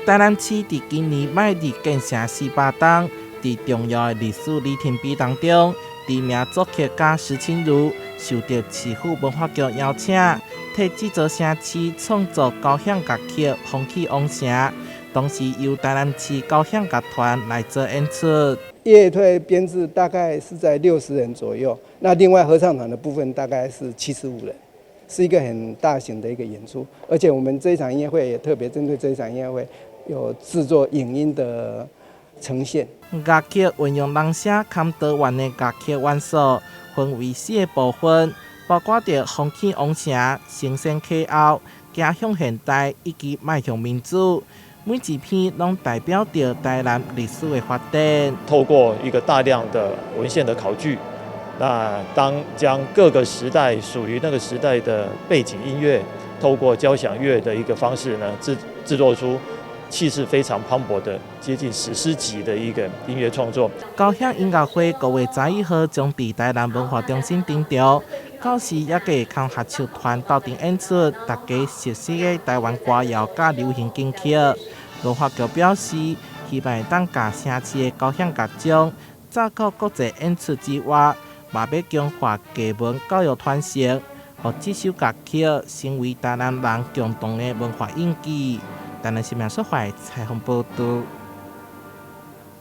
台南市佇今年邁入建城400冬，佇重要的歷史里程碑當中，知名作曲家石青如受著市府文化局邀請，替這座城市創作交響樂曲《風起王城》，同時由台南市交響樂團來做演出。樂隊編制大概是在60人左右，那另外合唱團的部分大概是75人，是一個很大型的一個演出。而且我們這一場音樂會也特別針對這一場音樂會有製作影音的呈現。樂曲運用人聲兼多元的樂曲元素，分為四個部分，包括著風起王城、承先啟後、走向現代以及邁向民主。每一篇攏代表著台南歷史的發展。透過一個大量的文獻的考據，那當將各個時代屬於那個時代的背景音樂，透過交響樂的一個方式呢，製作出氣勢非常磅礴的接近史詩級的一個音樂創作。交響音樂會5月11號將佇台南文化中心登場，到時也會共合唱團鬥陣演出大家熟悉的台灣歌謠佮流行金曲。文化局表示，希望會當共城市的交響樂章，走到國際演出之外，嘛欲強化藝文教育傳承，予這首樂曲成為台南人共同的文化印記。台南新聞所採訪報導。